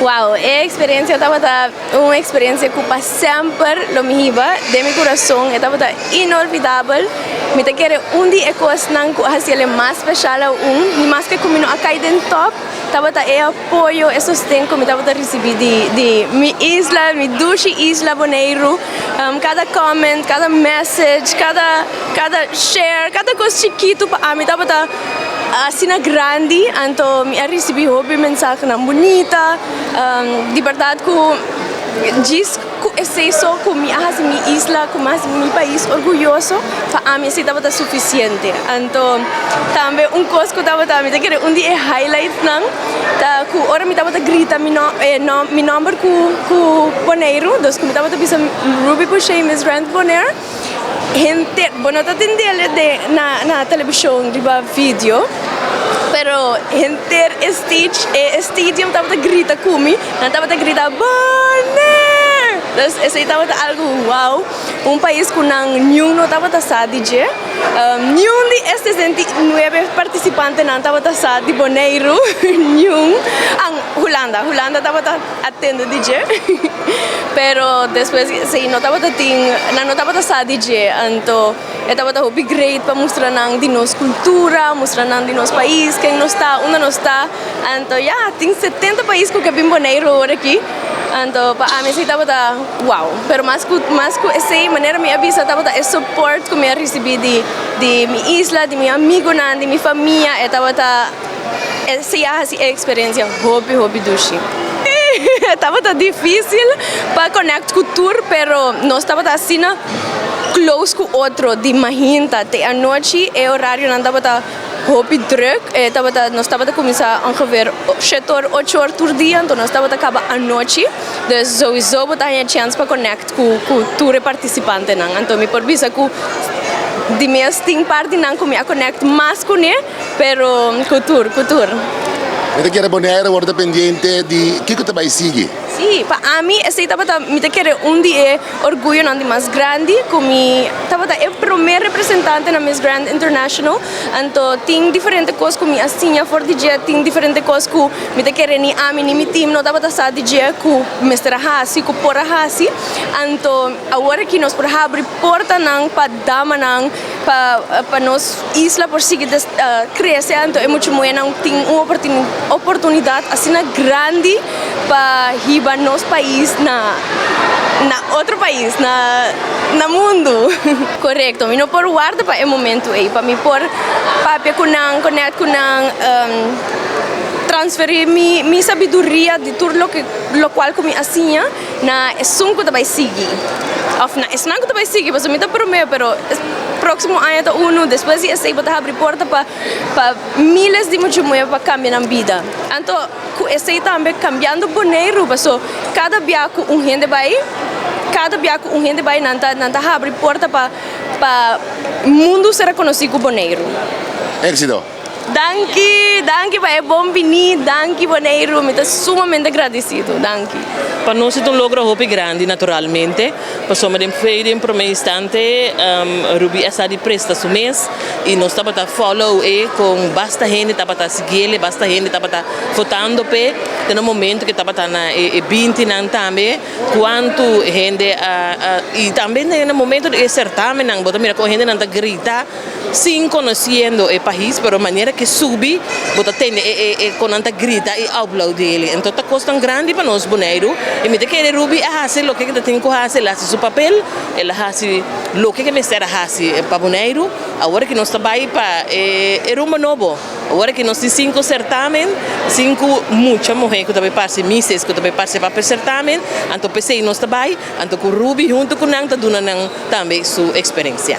Wow, e experiencia tabata un experiencia cu pa semper lo mi hiba den mi curason, e tabata inolvidabel. Mi ta kere un di e cosnan cu a haciele mas special aun, ni maske cu mi no a cay den top, tabata e apoyo, e sosten cu mi tabata ricibi di mi isla, mi dushi isla Boneiru. Cada comment, cada message, cada share, cada cos chikito pa ami tabata asina grandi, anto mi a ricibi hopi mensahenan bunita, di berdad cu djis cu esey so cu mi a haci mi isla, cu mi a haci mi pais orguyoso, pa ami esey tabata suficiente. Anto tambe un cos cu tabata, mi ta kere un di e highlightsnan ta cu ora mi tabata grita mi no e no mi nomber cu Boneiru, dus cu mi tabata bisa Ruby Boucher Miss Grand Bonaire. Henter, bo no ta tendele de na na television riba video, pero henter e stage, e stadium tabata grita cu mi, nan tabata grita Bonaire! Dus esey tabata algo wow, un pais cu nan niun no tabata sa di dje, niun di e 69 participantenan tabata sa di Boneiru, niun, ah Hulanda, Hulanda tabata a tende di dje, pero despues esey no tabata tin, nan no tabata sa di dje, anto e tabata hopi great pa mustra nan di nos cultura, mustra nan di nos pais, ken nos ta, unda nos ta, anto ya, tin 70 pais cu ke bin Boneiru awor aki, anto pa ami esey tabata wow, pero mas cu esey, manera mi a bisa, tabata e support cu mi a ricibi di mi isla, di mi amigonan, di mi famia, e tabata esey a haci e experiencia hopi hopi dushi. Tabata dificil pa connect cu tur, pero nos tabata asina close cu otro di mainta te anochi, e horarionan tabata hopi druk, nos tabata cuminsa ongeveer 7 or, 8 or tur dia, anto nos tabata caba anochi, dus sowieso bo ta haya chance pa connect cu tur e participantenan. Anto mi por bisa cu di mes tin partinan cu mi a connect mas cune, pero cu tur, cu tur. Mi ta kere Bonaire awor ta pendiente di kico ta bay sigui. Si, pa ami esey tabata, mi ta kere, un di e orguyonan di mas grandi cu mi tabata e prome representante na Miss Grand International. Anto tin diferente cos cu mi a siña for di dje, tin diferente cos cu mi ta kere ni ami ni mi team no tabata sa di dje cu mester a hasi, cu por a hasi. Anto awor aki nos por habri portanan pa damanan, pa nos isla por sigui crece, anto e mucha muhernan tin un oportunidad asina grandi pa hiba nos pais na otro pais, na mundo. Correcto, mi no por warda pa e momento ey, pa mi por papia cu nan, connect cu nan, transferi mi sabiduria di tur locual cu mi a siña na esun cu ta bay sigui. Of na esnan cu ta bay sigui, pasobra mi ta prome, pero proximo aña ta uno, despues di esey bo ta habri porta pa miles di mucha muher pa cambia nan bida. Anto, cu esey tambe cambiando Boneiru, paso cada bia cu un hende bay, cada bia cu un hende bay, nan ta habri porta pa mundo ser reconoci cu Boneiru. Exito. Danki, danki pa e bon bini, danki Boneiru, mi ta sumamente agradecido, danki. Pa nos ta un logro hopi grandi, naturalmente. Pasobra den feira den prome instante Ruby a sa di presta su mes y nos tabata follow e con basta hende tabata siguiele, basta hende tabata votando pe. Den un momento cu tabata na e 20 nan tambe, cuanto hende y tambe den momento di certamen nan, bo ta mira con hende nan ta grita sin conociendo e pais, pero manera cu subi, bo ta tende e con nan ta grita y aplaudi. Anto ta cos tan grandi pa nos Boneiru y mi ta kere Ruby a haci loke cu tin cu haci, el a haci su papel, el a haci loke cu mester a haci pa Boneiru. Awor cu nos ta bay pa e rumbo nobo. Awor cu nos tin cinco certamen, cinco mucha muher cu tambe parce misses, cu tambe parce pa certamen, anto p'esey nos ta bay, anto cu Ruby hunto cu nan ta duna nan tambe su experiencia.